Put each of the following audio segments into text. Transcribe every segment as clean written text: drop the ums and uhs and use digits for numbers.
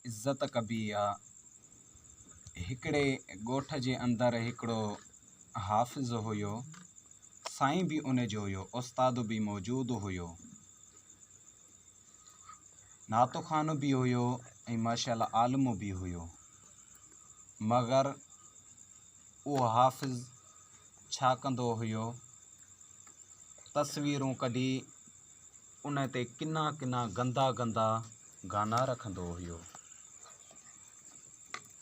عزت ڪبي آ. هڪڙي ڳوٺ جي اندر هڪڙو حافظ هيو. سائين به ان جو هيو، استاد به موجود هيو. نعت خوان به هيو ۽ ماشاءالله عالم به هيو. مگر اهو حافظ ڇا ڪندو هيو، تصويرون ڪڍي ان تي ڪنا ڪنا گندا گندا گانا رکندو هيو.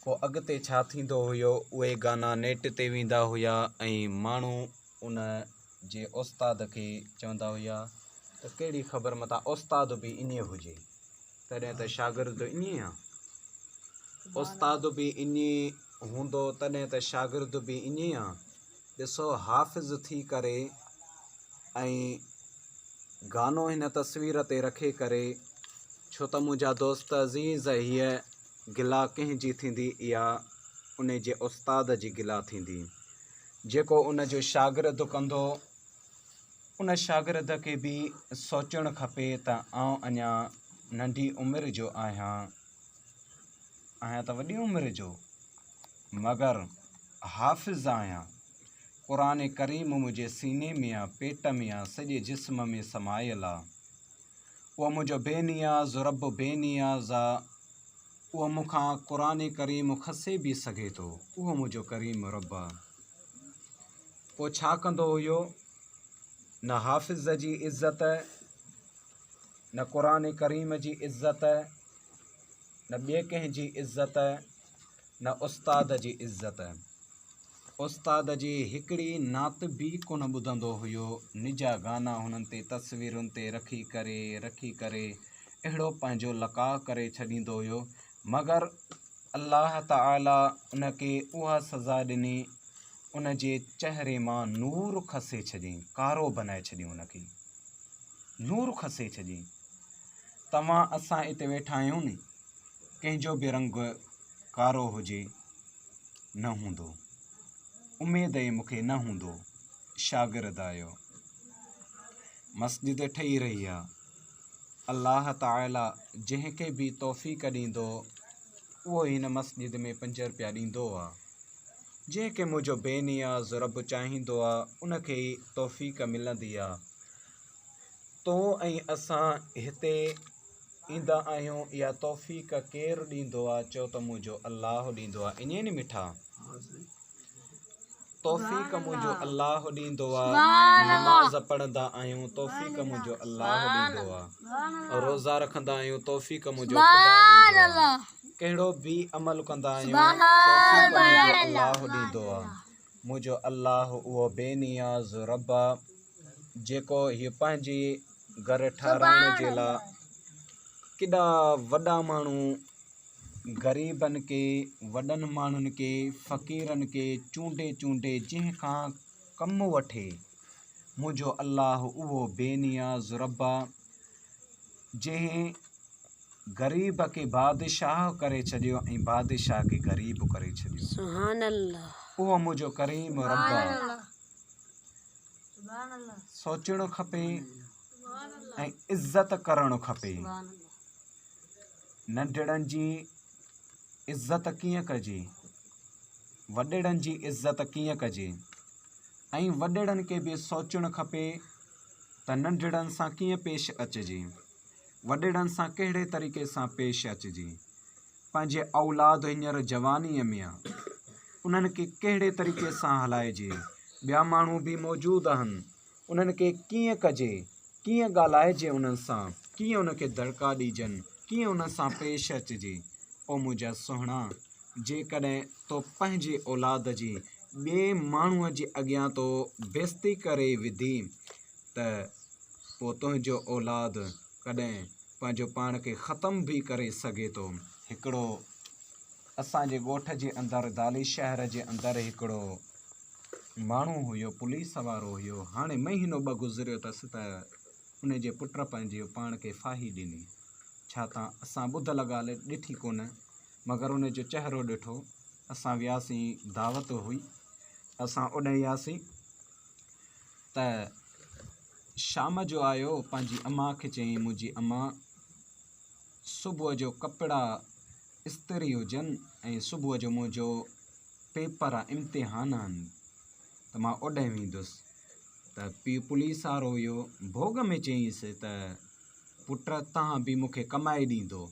پوء اڳتي ڇا ٿيندو هيو، اهي گانا نيٽ تي ويندا هيا ۽ ماڻهو ان جي استاد کي چوندا هيا ته ڪهڙي خبر متان استاد به ائين هجي، تڏهن ته شاگرد ائين آ. استاد به ائين هوندو تڏهن ته شاگرد به ائين آ. ڏسو حافظ ٿي ڪري ۽ گانو هن تصوير تي رکي ڪري ڇو ته منهنجا دوست عزيز هيء گلا ڪنهن جي ٿيندي اها ان جي استاد جي گلا ٿيندي جيڪو ان جو شاگرد ڪندو ان شاگرد کي به سوچڻ کپي ته آئون اڃا ننڍي عمر جو آهيان آهيان ته وڏي عمر جو مگر حافظ آهيان قرآن ڪريم منهنجي سيني ۾ آ پيٽ ۾ آ سڄي جسم ۾ سمايل آ اهو منهنجو بي نياز رب بي نياز آ اهو مون کان قرآن ڪريم کسي به سگهي ٿو اهو منهنجو ڪريم رب آ. پوء ڇا ڪندو هيو؟ نه حافظ جي عزت، نه قرآن ڪريم جي عزت، نه ٻئي ڪنهن جي عزت، نه استاد جي عزت. استاد جي هڪڙي نعت به ڪونه ٻڌندو هيو. نجا گانا هنن تي تصويرن تي رکي ڪري رکي ڪري اهڙو پنهنجو لقاء ڪري ڇڏيندو هيو. مگر الله تعاليٰ ان کي اها سزا ڏني ان جي چهري مان نور کسي ڇڏيائين، ڪارو بنائي ڇڏيائين ان کي، نور کسي ڇڏيائين. توهان اسان اتي ويٺا آهيون ني، ڪنهن جو به رنگ ڪارو هجي نه هوندو، اميد ئي مون کي نه هوندو، شاگرد آهيو. مسجد ٺهي رهي آ. الله تعاليٰ جنهن کي به توفيق ڏيندو اهو هن مسجد ۾ پنج رپيا ڏيندو آ. جنهن کي منهنجو بي نياز رب چاهيندو آ ان کي ئي توفيق ملندي آ. تو ۽ اسان هتي ايندا آهيون اها توفيق ڪير ڏيندو آ چئو ته منهنجو الله ڏيندو آ ائين ني مٺا. توفيق منهنجو الله ڏيندو آ نماز پڙهندا آهيون توفيق منهنجو الله ڏيندو آ روزا رکندا آهيون توفيق منهنجو خدا ڏيندو آ ڪهڙو به عمل ڪندا آهيون توفيق منهنجو الله ڏيندو آ منهنجو الله اهو بي نياز رب آ جيڪو هي پنهنجي گهر ٺهرائڻ جي لا ڪيڏا وڏا ماڻهو غريبن کي، وڏن ماڻهن کي، فقيرن کي چونڊي چونڊي جنهن کان ڪم وٺي، منهنجو الله اهو بي نياز رب آ، جنهن غريب کي بادشاهه ڪري ڇڏيو ۽ بادشاهه کي غريب ڪري ڇڏيو. سبحان الله. اهو منهنجو ڪريم رب آ. سوچڻ کپي ۽ عزت ڪرڻ کپي. ننڍڙن جي عزت ڪيئن ڪجي، وڏڙن جي عزت ڪيئن ڪجي ۽ وڏڙن کي به سوچڻ کپي ته ننڍڙن سان ڪيئن پيش اچجي، وڏڙن سان ڪهڙي طريقي سان پيش اچجي، پنهنجي اولاد هينئر جوانيء ۾ آ، انهن کي ڪهڙي طريقي سان هلائجي، ٻيا ماڻهو به موجود آهن، انهن کي ڪيئن ڪجي، ڪيئن ڳالهائجي انهن سان، ڪيئن انهن کي دڙڪا ڏجن، ڪيئن انهن سان پيش اچجي. او منهنجا سهڻا! جيڪڏهن تو پنهنجي اولاد جي ٻئي ماڻهوء جي اڳيان تو بيعزتي ڪري وڌي ته پوء تنهنجو اولاد ڪڏهن پنهنجو پاڻ کي ختم به ڪري سگهي ٿو. هڪڙو اسان جي ڳوٺ جي اندر دالي شهر جي اندر هڪڙو ماڻهو هيو پوليس وارو هيو هاڻي مهينو ٻه گذريو اٿس ته ان جي پٽ پنهنجي پاڻ کي ڦاهي ڏني ڇا تان اسان ٻڌل ڳالهه ڏٺي ڪونه مگر ان جو چهرو ڏٺو اسان وياسين دعوت هئي اسان اوڏانهن وياسين ته شام جو آيو پنهنجي امان کي چيائين منهنجي امان صبح جو ڪپڙا استري هجن ۽ صبح جو منهنجو پيپر آ امتحان آهن ته مان اوڏانهن ويندس. ته پيء پوليس وارو هيو، ڀوڳ ۾ چيائينس ته پٽ توهان به مون کي ڪمائي ڏيندو.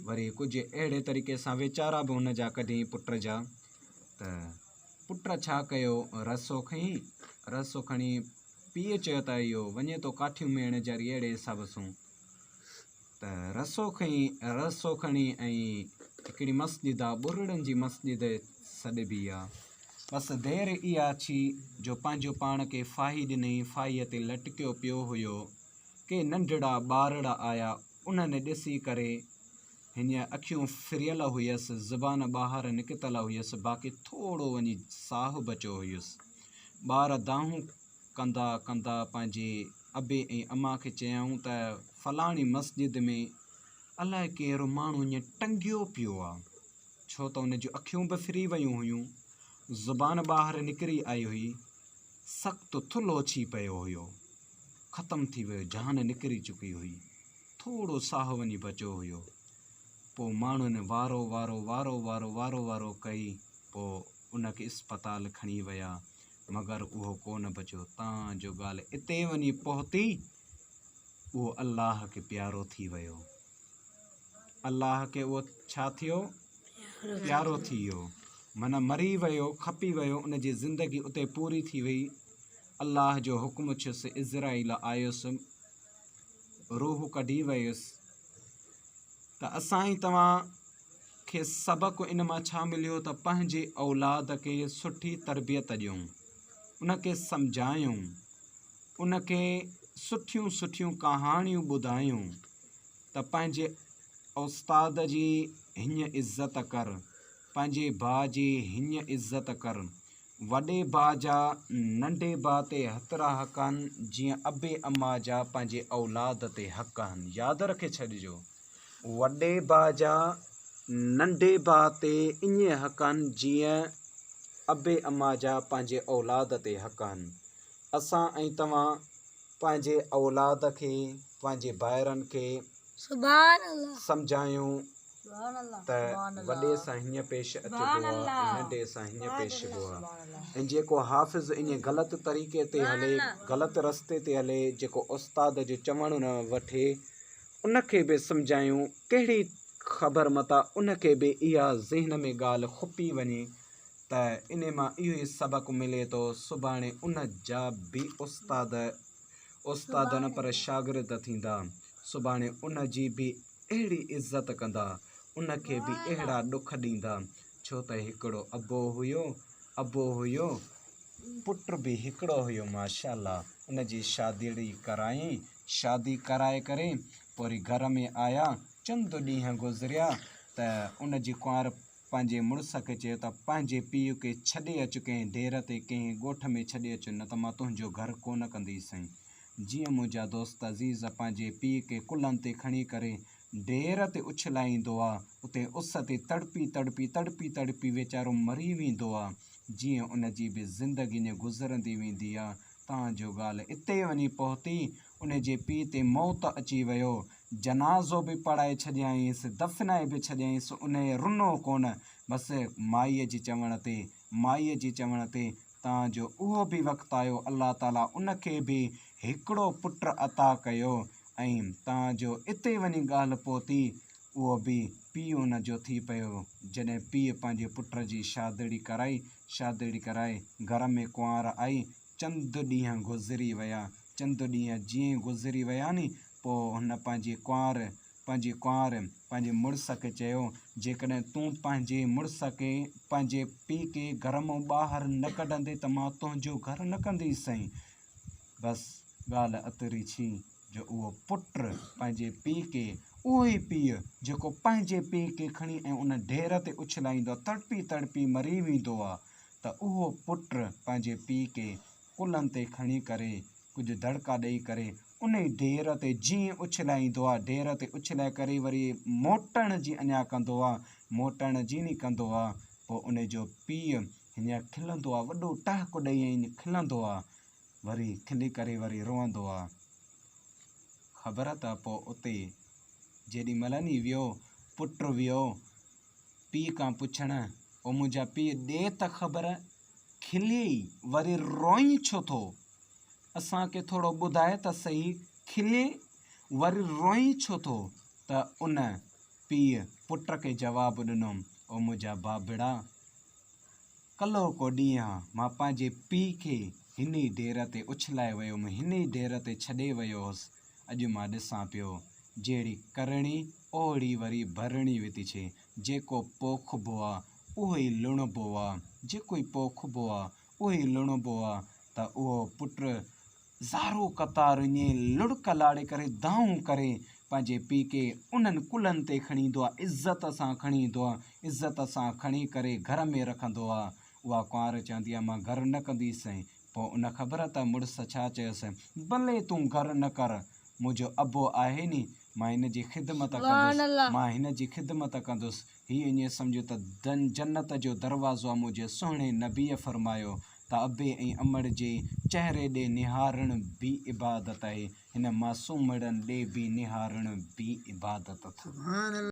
وري ڪجهه اهڙي طريقي سان ويچارا به هن جا ڪڍيائين پٽ جا ته پٽ ڇا ڪيو رسو کنئي، رسو کڻي پيء چيو ته اهو وڃي ٿو ڪاٺيون ميڻ جاري اهڙي حساب سون ته رسو کنئي، رسو کڻي ۽ هڪڙي مسجد آ ٻرڙن جي مسجد سڏبي آ. بس دير اها ٿي جو پنهنجو پاڻ کي ڦاهي ڏنئي، ڦاهيء تي لٽڪيو پيو هيو. ڪي ننڍڙا ٻارڙا آيا، انهن ڏسي ڪري هينئن اکيون ڦريل هيس، زبان ٻاهر نڪتل هيس، باقي ٿورو وڃي ساهه بچيو هيس. ٻار دانهون ڪندا ڪندا پنهنجي ابي ۽ امان کي چيائون ته فلاڻي مسجد ۾ الائي ڪير ماڻهو ائين ٽنگيو پيو آ. ڇو ته ان جون اکيون به ڦري ويون هيون، زبان ٻاهر نڪري آئي هئي، سخت ٿلهو ڇي پيو هيو، ختم ٿي ويو، جان نڪري چڪي هئي، ٿورو ساهه وڃي بچيو هيو. پوء ماڻهن وارو وارو وارو وارو وارو وارو ڪئي، پوء ان کي اسپتال کڻي ويا، مگر اهو ڪو نه بچيو، تان جو ڳالهه اتي وڃي پهتي، اهو الله کي پيارو ٿي ويو. الله کي اهو ڇا ٿيو؟ پيارو ٿي ويو. معنيٰ مري ويو، کپي ويو، ان جي زندگي اتي پوري ٿي وئي. الله جو حڪم ٿيس، عزرائيل آيس، روح ڪڍي ويس ته اسان ۽ توهان کي سبق ان مان ڇا مليو ته پنهنجي اولاد کي سٺي تربيت ڏيون، ان کي سمجهايون، ان کي سٺيون سٺيون ڪهاڻيون ٻڌايون ته پنهنجي استاد جي هيئن عزت ڪر، پنهنجي ڀاء جي هيئن عزت ڪر. وڏي ڀاء جا ننڍي ڀاء تي هترا حق آهن جيئن ابي اما جا پنهنجي اولاد تي حق آهن. ياد رکي ڇڏجو وڏي ڀاء جا ننڍي ڀاء تي ائين حق آهن جيئن ابي اما جا پنهنجي اولاد تي حق آهن. اسان ۽ توهان پنهنجي اولاد کي پنهنجي ڀائرن کي سمجهايون ته وڏي سان هيئن پيش اچبو آ ۽ ننڍي سان هيئن پيش اچبو آ ۽ جيڪو حافظ انهي غلط طريقي تي هلي غلط رستي تي هلي جيڪو استاد جو چوڻ نه وٺي ان کي به سمجهايون ڪهڙي خبر متان ان کي به اها ذهن ۾ ڳالهه کپي وڃي ته انهي مان اهو ئي سبق ملي ٿو سڀاڻي ان جا به استاد استاد نه پر شاگرد ٿيندا سڀاڻي ان جي به اهڙي عزت ڪندا ان کي به اهڙا ڏک ڏيندا ڇو ته هڪڙو ابو هيو ابو هيو پٽ به هڪڙو هيو ماشاءالله ان جي شاديڙي ڪرايائين شادي ڪرائي ڪري پوء وري گهر ۾ آيا چند ڏينهن گذريا ته ان جي ڪنوار پنهنجي مڙس کي چيو ته پنهنجي پيء کي ڇڏي اچ ڪنهن ڊير تي ڪنهن ڳوٺ ۾ ڇڏي اچ نه ته مان تنهنجو گهر ڪونه ڪنديسين. جيئن منهنجا دوست عزيز پنهنجي پيء کي ڪلهن تي کڻي ڪري ڊير تي اڇلائيندو آ اتي اس تي تڙپي تڙپي تڙپي تڙپي ويچارو مري ويندو آ جيئن ان جي به زندگي ائين گذرندي ويندي آ تان جو ڳالهه اتي وڃي پهتي ان جي پيء تي موت اچي ويو جنازو به پڙهائي ڇڏيائينس، دفنائي به ڇڏيائينس، انهيء رنو ڪونه، بس مائيء جي چوڻ تي، مائيء جي چوڻ تي، تان جو اهو به وقت آيو، الله تعاليٰ ان کي به هڪڙو پٽ عطا ڪيو ۽ تان جو اتي وڃي ڳالهه پهتي، اهو به پيء ان جو ٿي پيو، جڏهن پيء پنهنجي پٽ جي شادڙي ڪرائي، شادڙي ڪرائي، گهر ۾ ڪنوار آئي، چند ڏينهن گذري ويا، چند ڏينهن جيئن ئي گذري ويا ني، پوء هن پنهنجي ڪنوار، پنهنجي ڪنوار، پنهنجي مڙس کي چيو، جيڪڏهن تون پنهنجي مڙس کي، پنهنجي پيء کي گهر مان ٻاهر نه ڪڍندين ته مان تنهنجو گهر نه ڪنديسين. بس ڳالهه اتري ڇي جو اهو پٽ پنهنجي پيء کي، اهو ئي پيء جيڪو پنهنجي پيء کي کڻي ۽ ان ڍير تي اڇلائيندو آهي، تڙپي تڙپي مري ويندو آهي ته اهو پٽ پنهنجي پيء کي ڪلهن تي کڻي ڪري ڪجهه دڙڪا ڏئي ڪري انهي ڍير تي جيئن اڇلائيندو آ، ڍير تي اڇلائي ڪري وري موٽڻ جي اڃا ڪندو آ، موٽڻ جي ني ڪندو آ، پوء انهي جو پيء هينئن کلندو آ، وڏو ٽهڪ ڏئي ائين کلندو آ، وري کلي ڪري وري روئندو آ. خبر ته پوء اتي جيڏي مهل ني ويو، پٽ ويو. پيء کان پڇڻ، او منهنجا پيء ڏي ته خبر، کلي وري روئين ڇو ٿو؟ اسان کي ٿورو ٻڌاء ته سهي، کلي وري روئين ڇو ٿو؟ ته ان پيء پٽ کي جواب ڏنو، او منهنجا بابڙا! ڪلهوڪو ڏينهن آ، مان پنهنجي پيء کي هن ئي ڍير تي اڇلائي ويو هيم، هن ئي ڍير تي ڇڏي ويو هوس، اڄ مان ڏسان پيو، جهڙي ڪرڻي اوهڙي وري ڀرڻي وتي ڇي، جيڪو پوکبو آ، اهو ئي لڻبو آ، جيڪو ئي پوکبو آ، اهو ئي لڻبو آ، ته اهو پٽ زارو قطار ائين لڙڪ لاڙي ڪري دانهون ڪري پنهنجي پيء کي انهن ڪلهن تي کڻي ايندو آ، عزت سان کڻي ايندو آ، عزت سان کڻي ڪري گهر ۾ رکندو آ. اها ڪنوار چوندي آ مان گهر نه ڪنديس. پوء ان خبر ته مڙس ڇا چيس، ڀلي تون گهر نه ڪر، منهنجو ابو آهي ني، مان هن جي خدمت ڪندس، مان هن جي خدمت ڪندس. هي ائين سمجهه ته جنت جو دروازو آ، منهنجي سهڻي نبيء فرمايو ته ابي ۽ امڙ جي چهري ڏي نهارڻ به عبادت آهي، هن معصومڙن ڏي به نهارڻ به عبادت اٿ.